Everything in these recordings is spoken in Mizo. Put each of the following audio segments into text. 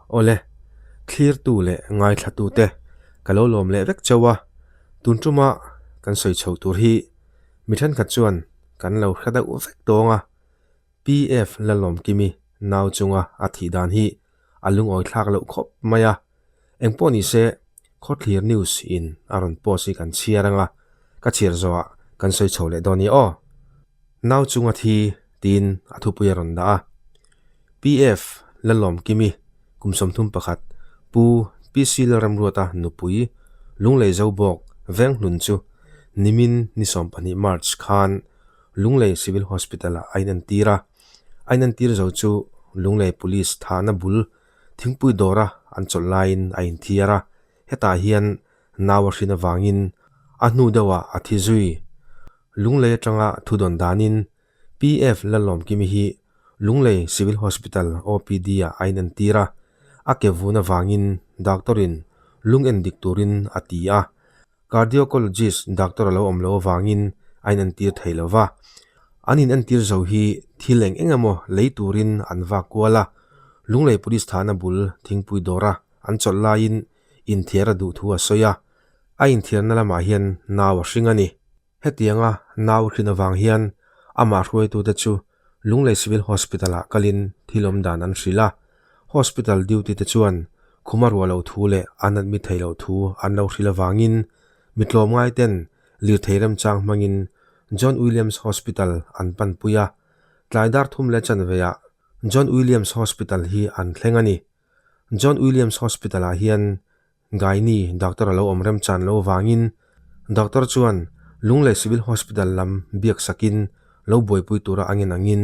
Awle, thlirtu leh ngaithlatute ka lo lawm leh vek chauh a, tun tuma kan sawi chho tur hi mi thenkhat chuan kan lo hre deuh vek tawng a, PF Lalawmkimi nau chunga a thih dan hi a lungawi thlak loh khawp mai a, engpawh ni se Khawthlir News in a rawn post hi kan chhiar anga ka chhiar zawhah kan sawi chho leh dawn nia aw. Nau chunga thi tiin a thupui a rawn dah a. PF Lalawmkimi kum 31 Pu PC Lalramruata nupui Lunglei Zobawk Venghlun chu nimin ni 12 March khan Lunglei Civil Hospital-ah a inentir a. A inentir zo chu Lunglei Police thahna bul thingpui dawra an chawlh laiin a inthiar a, hetah hian nau a hrin avangin a hnu deuhah a thi zui. Lunglei atanga thudawn danin PF Lalawmkimi hi Lunglei Civil Hospital OPD-ah a inentir a, a ke vun avangin doctor-in lung endik turin a ti a. Cardiologist doctor a lo awm loh avangin a inentir thei lo va. An inentir zo hi thil eng eng emaw lei turin an vak kual a, Lunglei Police thahna bul thingpui dawra an chawlh laiin inthiar a duh thu a sawi a, a inthiarna lamah hian nau a hring a ni. Hetianga nau hrin avang hian amah hruaitute chu Lunglei Civil Hospital-ah kalin thil awm dan an hrilh a. Hospital duty te chuan khuma ruah loh thu leh an admit theih loh thu an lo hrilh avangin mi tlawmngai ten lirthei remchang hmangin John Williams Hospital an panpui a. Tlai dar thum leh chanveah John Williams Hospital hi an thleng a ni. John Williams Hospital-ah hian Gynae doctor a lo awm remchan lo avangin doctor chuan Lunglei Civil Hospital lam biak sakin lo buaipui tura a ngen angin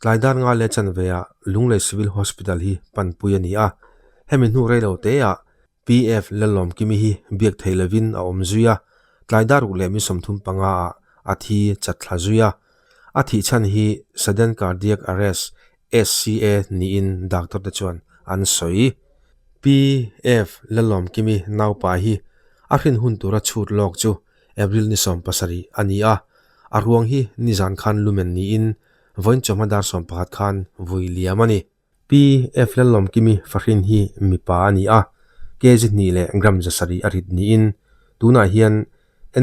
tlai dar nga leh chanveah Lunglei Civil Hospital hi panpui a ni a. Hemi hnu rei lo teah PF Lalawmkimi hi biak thei lovin a awm zui a, tlai dar ruk leh mi 35 ah a thi chat thla zui a. A thih chhan hi Sudden Cardiac Arrest, SCA, niin doctor te chuan an sawi. PF Lalawmkimi naupa hi a hrin hun tura chhut lawk chu April ni 17 a ni a, a ruang hi nizan khan lumen niin vawiin chawhma dar 11 khan vui liam a ni. PF Lalawmkimi fahrin hi mipa a ni a, kg hnih leh gram 700 a rit niin tunah hian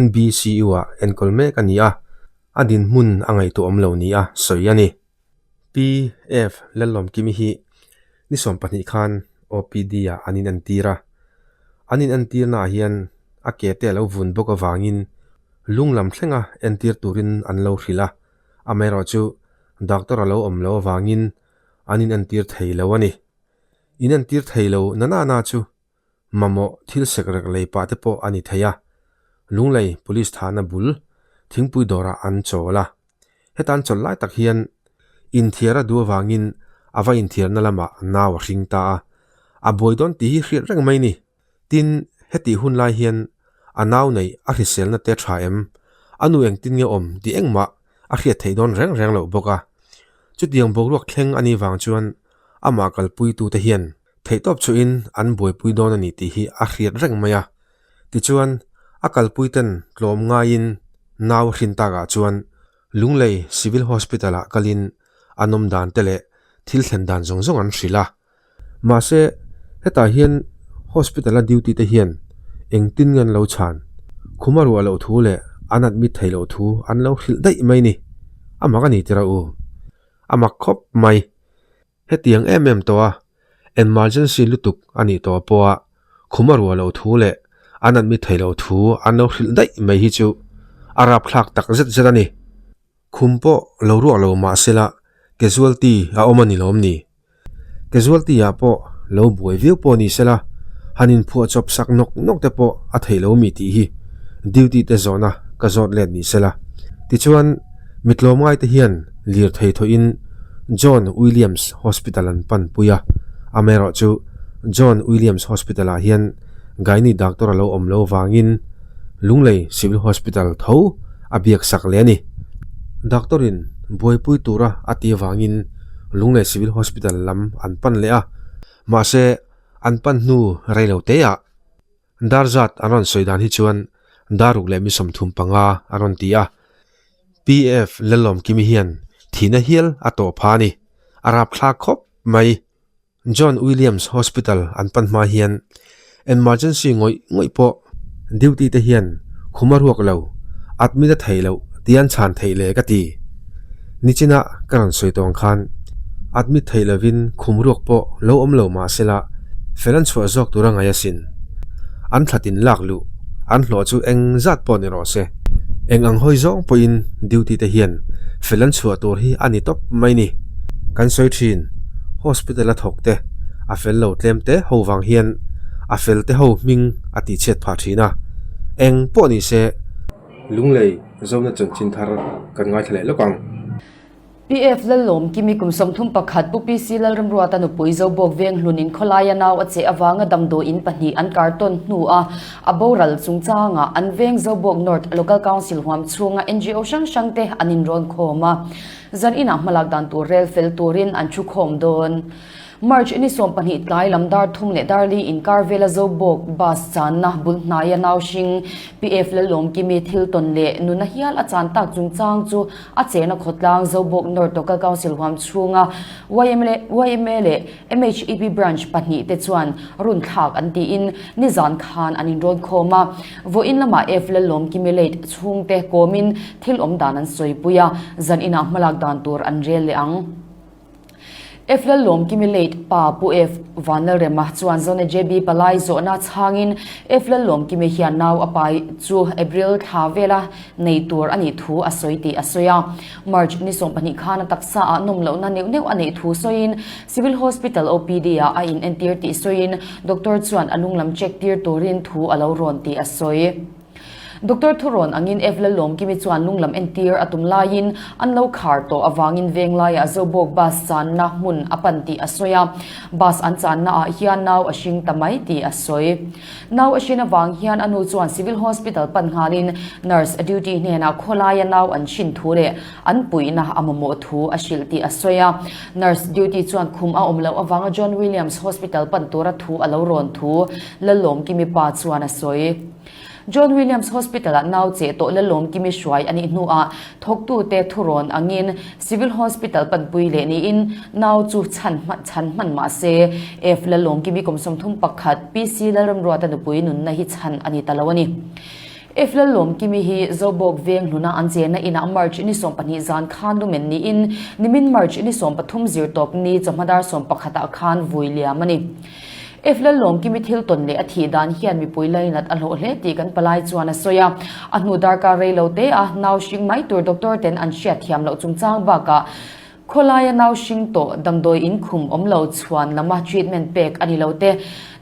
NBCU-ah enkawl mek a ni a, a dinhmun a ngaihtuah awm lo nia sawi a ni. PF Lalawmkimi hi ni 12 khan OPD-ah an inentir a, an inentirnaah hian a ke te a lo vun bawk avangin lung lam thlenga entir turin an lo hrilh a, amaherawhchu doctor a lo awm loh avangin an inentir thei lo a ni. Inentir thei lo na na na chu mamawh thil sekrek lei pah te pawh a ni thei a, Lunglei Police thahna bul thingpui dawrah an chawl a. Heta an chawlh lai tak hian inthiar a duh avangin a va inthiarna lamah nau a hring ta a, a buai dawn tih hi hriat reng mai ni. Tin, hetih hun lai hian a nau neih a hriselna te tha em? A nu engtin nge awm tih engmah a hriat theih dawn reng reng loh bawk a. Chutiang boruak thleng a nih vang chuan amah kalpuitute hian theihtawp chuhin an buaipui dawn a ni tih hi a hriat reng mai a. Tichuan, a kalpuiten tlawm ngaiin nau a hrin takah chuan Lunglei Civil Hospital-ah kalin an awm dan te leh thil thlen dan zawng zawng an hrilh a. Mahse, hetah hian hospital-a duty te hian engtin nge an lo chhan? Khum a ruah loh thu leh an admit theih loh thu an lo hrilh daih mai ni. A mak a ni tirah u. A mak khawp mai. Hetiang em em tawh a, emergency lutuk a nih tawh pawha khum a ruah loh thu leh an admit theih loh thu an lo hrilh daih mai hi chu a rapthlak tak zet zet a ni. Khum pawh lo ruak lo mah sela casualty a awm a ni lawm ni? Casualty ah pawh lo buai viau pawh ni sela han inphuah chawp sak nawk nawk te pawh a theih lo mi tih hi duty te zawhna ka zawt let ni sela. Tichuan mi tlawmngai te hian lirthei thawhin John Williams Hospital an pan pui a, amaherawh chu John Williams Hospital ah hian gynae doctor a lo awm lo vangin Lunglei Civil Hospital tho a biak sak leh a ni. Doctor in buaipui tura a ti avangin Lunglei Civil Hospital lam an pan leh a, mahse an pan hnu rei lo te ah dar zat an rawn sawi dan hi chuan dar ruk leh mi 35 a rawn ti a. PF Lalawmkimi hian thihna hial a tawh pha a ni. A rapthlak khawp mai. John Williams Hospital an pan hma hian emergency ngawih ngawih pawh duty te hian khum a ruak lo, admit a theih loh tih an chhan theih le ka ti. Nichina ka rawn sawi tawng khan admit theih lovin khum ruak pawh lo awm lo mah sela fel an chhuah zawk tur a ngaih asin. An thlatin lak luh an hlawh chu eng zat pawh ni rawh se. Eng ang hawi zawng pawhin duty te hian fel an chhuah tur hi a ni tawp mai ni. Kan sawi thin. Hospital a thawk te a fel lo tlem te ho vang hian a fel te ho hming a tih chhiat phah thin a, eng pawh ni se. Lunglei Zona chanchin thar kan ngaithla leh lawk ang. PF Lallawm Kimi kum 31 Pu PC Lalramruata nupui Zobawk veng hlunin khawlaia nau a cheh avanga damdawiin pahnih an kartawn hnua a boral chungchangah an veng Zobawk North Local Council huam chhunga ngo hrang hrangte an inrawn khawm a. Zan inah hmalak dan tur rel fel turin an thu khawm dawn. March ni 20 tlai lam dar thum leh dar li inkar vela Zobawk bus channa bul hnaia nau hring PF Lalawmkimi thil tawn leh nuna hial a chan tak chungchang chu a chena khawtlang Zobawk North Local Council huam chhunga yma leh MHEP Branch pahnih te chuan run thlak an tiin nizan khan an inrawn khawm a. Vawiin lamah F Lallawmkimi late chhungte kawmin thil awm dan an sawipui a, zan inah hmalak dan tur an rel leh ang. F Lallawmkimi late pa Pu F Vanlalrema chuan Zone JB Palai zawhna chhangin F Lallawmkimi hian nau a pai chu April thla vela nei tur a nih thu a sawi tih a sawi a. March ni 20 khan a taksa ah nawm lohna neuh neuh a neih thu sawiin Civil Hospital OPD ah a inentir tih sawiin Doctor chuan a lung lam check tir turin thu a lo rawn tih a sawi. Doctor thurawn angin Ev Lalawmkimi chuan lung lam entir a tum laiin an lo khar tawh avangin venglaiah Zobawk bus channa hmun a pan tih a sawi a, bus an channa ah hian nau a hring ta mai tih a sawi. Nau a hrin avang hian a nu chuan Civil Hospital pan nghalin nurse duty hnenah khawlaia nau an hrin thu leh an puihna a mamawh thu a hrilh tih a sawi a. Nurse duty chuan khum a awm loh avanga John Williams Hospital pan tura thu a lo rawn thu Lalawmkimi pa chuan a sawi. John Williams Hospital-ah nau cheh tawh Lalawmkimi hruai a nih hnuah thawktute thurawn angin Civil Hospital panpui leh niin nau chu chhan chhan hman mah se F Lalawmkimi kum 31 PC Lalramruata nupui nunna hi chhan a ni ta lo a ni. F Lalawmkimi hi Zobawk veng hluna an chenna inah March ni 20 zan khan lumen niin nimin March ni 13 zirtawp ni chawhma dar 11 ah khan vui liam a ni. F Lalawmkimi thil tawn leh a thih dan hian mipui lainat a hlawh hle tih kan palai chuan a sawi a. A hnu darkar rei lo te a nau hring mai tur doctor ten an hriat thiam loh chungchang bakah khawlaia nau hring tawh damdawi in khum awm lo chhuan lama treatment pek a ni lo te,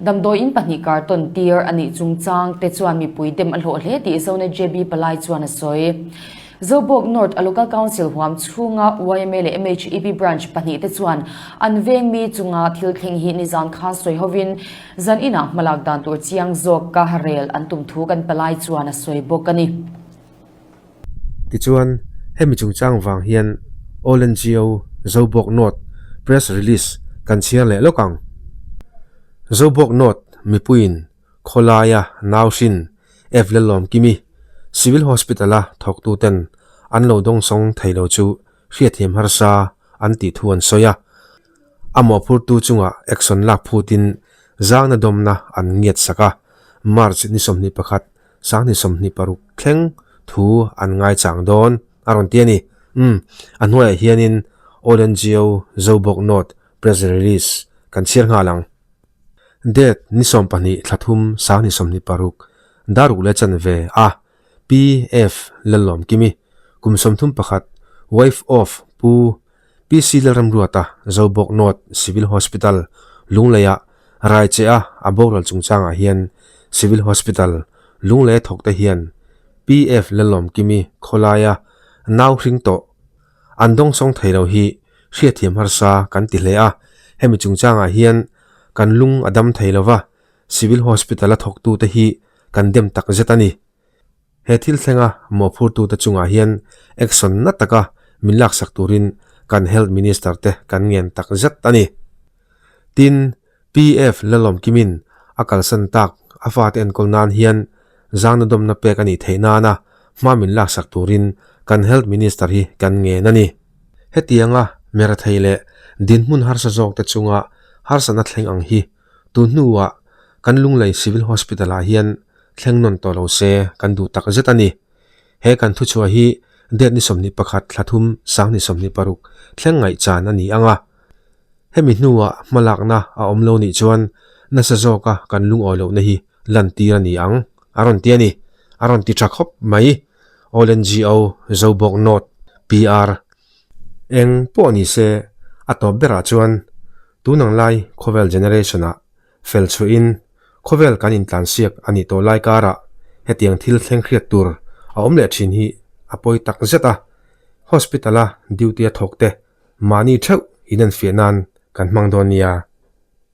damdawi in pahnih kar tawn tir a nih chungchang te chuan mipui dem a hlawh hle tih Zone JB palai chuan a sawi. Zobawk North a Local Council huam chhunga yma leh MHEP Branch pahnih te chuan an veng mi chunga thil thleng hi nizan khan sawi hovin zan inah hmalak dan tur chiang zawk ka rel an tum thu kan palai chuan a sawi bawk a ni. Tichuan, hemi chungchang vang hian All ngo Zobawk North Press Release kan chhiar leh lawk ang. Zobawk North mipuiin Khawlaia Nauhrin Ev Lallawmkimi Civil Hospital-a thawktuten an lo dawngsawng thei lo chu hriatthiam harsa an tih thu an sawi a. A mawhphurtu chungah action lak phutin zangna dawmna an ngiat sak a, March ni 21, 2026 thleng thu an ngaichang dawn a rawn ti a ni. Umm, a hnuaiah hianin All ngo Zobawk North Press Release kan chhiar nghal ang. Date ni 20 thla thum 2026 daruk leh chanve a Pi F Lallawmkimi kum 31 wife of Pu PC Lalramruata Zobawk North Civil Hospital Lungleiah Raicheh-a a boral chungchangah hian Civil Hospital Lunglei a thawkte hian Pi F Lallawmkimi khawlaia nau hring tawh an dawngsawng thei lo hi hriatthiam harsa kan ti hle a, hemi chungchangah hian kan lung a dam thei lo va, Civil Hospital a thawktute hi kan dem tak zet a ni. He thil thlenga mawhphurtute chungah hian action na taka min laksak turin kan Health Minister te kan ngen tak zet a ni. Tin, PF Lalawmkimin a kalsan tak a fate enkawl nan hian zangna dawmna pek a nih theih nana hma min laksak turin kan Health Minister hi kan ngen a ni. Hetianga merathei leh dinhmun harsa zawkte chunga Harsatna thleng ang hi tun hnuah kan Lunglei Civil Hospital ah hian thleng nawn tawh lo se kan duh tak zet a ni. He kan thuchhuah hi date ni 21 thla thum sang ni 26 thleng ngaihchan a ni ang a. Hemi hnuah hmalakna a awm lo nih chuan nasa zawka kan lungawi lohna hi lantir a ni ang a rawn ti a ni. A rawn ti tha khawp mai. All NGO, Zobawk North, PR. Eng pawh ni se, a tawp berah chuan tun ang lai khawvel generation ah fel chhuahin khawvel kan intlansiak a nih tawh lai karah hetiang thil thleng hriat tur a awm leh thin hi a pawi tak zet a, hospital a duty a thawk te mahni theuh inenfiah nan kan hmang dawn nia.